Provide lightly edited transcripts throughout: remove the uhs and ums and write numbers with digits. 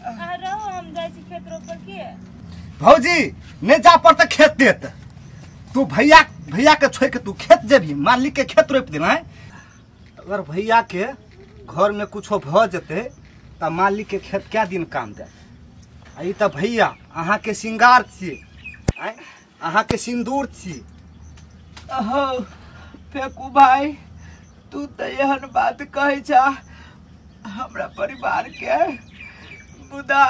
अहाँ रहू, हम जाइ छी खेत रोपऽ के। भौजी नहीं जा पड़ता खेत देत, तू भैया भैया के छोड़ के तू खेत जेबही, मालिक के खेत रोपि देना है। अगर भैया के घर में कुछो भ जेतै त मालिक के खेत क्या दिन काम दे। आ ई त भैया अहाँ के श्रृंगार छियै, आँय अहाँ के सिन्दूर छियै। अहो फेकू भाई, तू त एहन बात कहै छा हमरा परिवार के, मुदा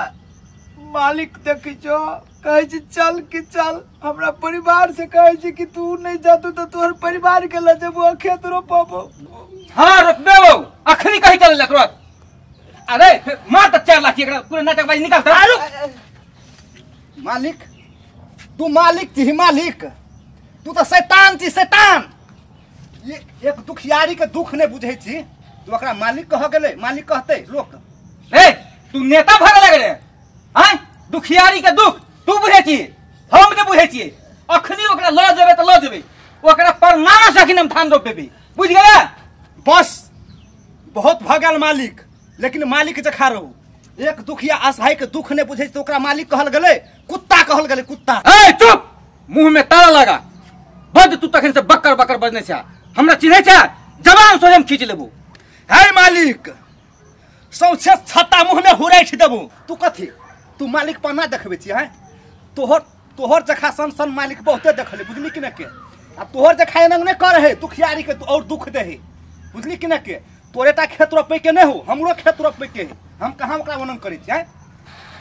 मालिक देखै छो कहै छै चल कि चल, हमरा परिवार से कहै छै कि तू नहीं जातू तो तोहर परिवार के ल जेबो खेत रोपबो। हाँ रोपबे बौ, अखनी कही चल ले तुरंत। अरे मार त 4 लाख एकरा पूरा नाटकबाजी निकाल त। मालिक तू मालिक छी मालिक, तू त शैतान छी शैतान। ये एक दुखियारी के दुख नहीं बुझै छी, तू ओकरा मालिक कह गेलै, मालिक कहतै लोक। ए तू नेता भऽ गेलै रे, आँय दुखियारी के दुख तू बुझै छी, हम नहि बुझै छियै। अखनी ओकरा लऽ जेबै तऽ लऽ जेबै, ओकरा परनामा से अखनी हम धान रोप देबै, बुझि गेलै? बस बहुत भऽ गेल मालिक, लेकिन मालिक जखा रहू। एक दुखिया असहाय के दुख नहीं बुझै छै तऽ ओकरा मालिक कहल गेलै, कुत्ता कहल गेलै कुत्ता। ए चुप, मुँह में ताला लगा बद, तू तखन से बकर बकर बजने छ, हमरा चिन्है छ? जबान सोझे हम खींच लेबू। है मालिक सौंसे छत्ता मुँह में हुरैठ देबू। तू कथी तू मालिक पन्ना देखबै छी? हैं तोहर तोहर जखा सन सन मालिक बहुते देखले, बुझली कि न के? आ तोहर जखा एना नहि करे है दुखियारी के और दुख दे है, बुझली कि न के? तोरे टा खेत रोपै के नहीं हो, हमरो खेत रोपै के है, हम कहाँ ओकरा वर्णन करै छी? हैं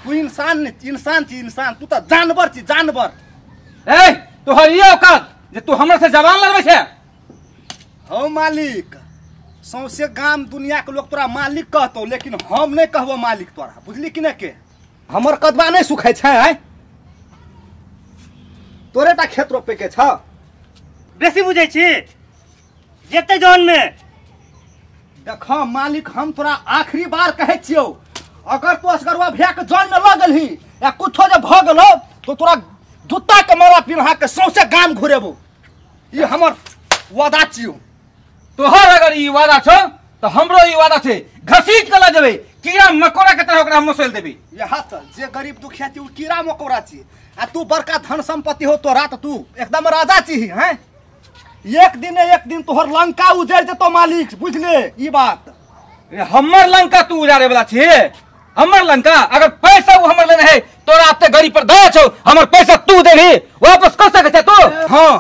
तू इंसान नहीं, इंसान छी इंसान, तू तऽ जानवर छी जानवर। ए तोहर ई औकात जे तू हमरा से जबान लड़बै छै? हौ मालिक, सौंसे गाम दुनिया के लोग तोरा मालिक कहतौ, लेकिन हम नहीं कहबो मालिक तोरा, बुझली कि न के? हमर कदबा नहीं सुखै छै, आँय तोरे टा खेत रोपै के छ। बेसी बुझै छी जेतै जौन में। देख मालिक, हम तोरा आखिरी बार कहै छियौ, अगर तू असगरवा भैया के जौन में लऽ गेलही या कुछो जे भऽ गेलौ तो तोरा जूता के माला पिन्हा के सौंसे गाम घुरेबो, ई हमर वादा छियौ। तोहर अगर ई वादा छौ तऽ हमरो ई वादा छै, घसीट के लऽ जेबै, कीड़ा मकोड़ा के तरह ओकरा हम मसोलि देबै। यहाँ तऽ जे गरीब दुखिया छी उ कीड़ा मकोड़ा छी, आ तू बड़का धन संपत्ति हो तोरा तऽ तू एकदम राजा छी। हैं एक दिन एक दिन तोहर लंका उजड़ जेतौ मालिक, बुझले ई बात? हमर लंका तू उजाड़े वाला छी? हमर लंका अगर पैसा उ हमर लेने है तोरा अपने गरीब पर दया छौ, हमर पैसा तू देबही वापस कर सकै छै तू? हाँ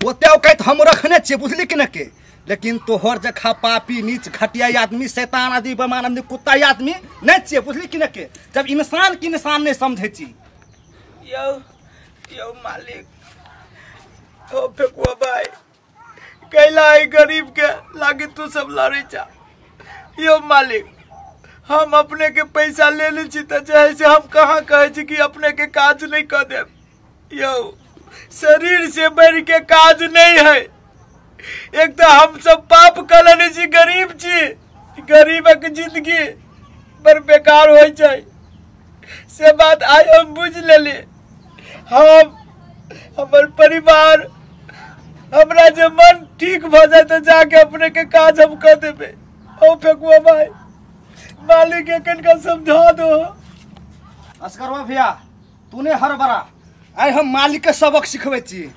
ओते औकात हम रखने छियै, बुझली कि न के? लेकिन तोहर जखा पापी नीच घटिया आदमी शैतान आदमी बेमान आदमी कुत्ता आदमी नहीं छियै, बुझली कि न के? जब इंसान के इंसान नहीं समझै छी। यौ यौ मालिक, ओ फेकुआ भाई, कैला है गरीब के लागे तू सब लड़ै छा। यौ मालिक, हम अपने के पैसा ले ले छी तऽ जे है से हम कहाँ कहै छी कि अपने के काज नहीं कऽ देब। यौ शरीर से बढ़ के काज नहीं है, एक तो हम सब पाप कर लेने छी, गरीब छी, गरीबक जिंदगी बड़ बेकार होइ छै, से बात आइ हम बुझि लेली। हम हमर परिवार हमरा जे मन ठीक भऽ जाय तऽ जाके अपने के काज हम कऽ देबै। ओ फेकुआ भाई, मालिक के कनिका समझा दो। असगरवा भैया तू ने हर बड़ा, आइ हम मालिक के सबक सिखबै छी।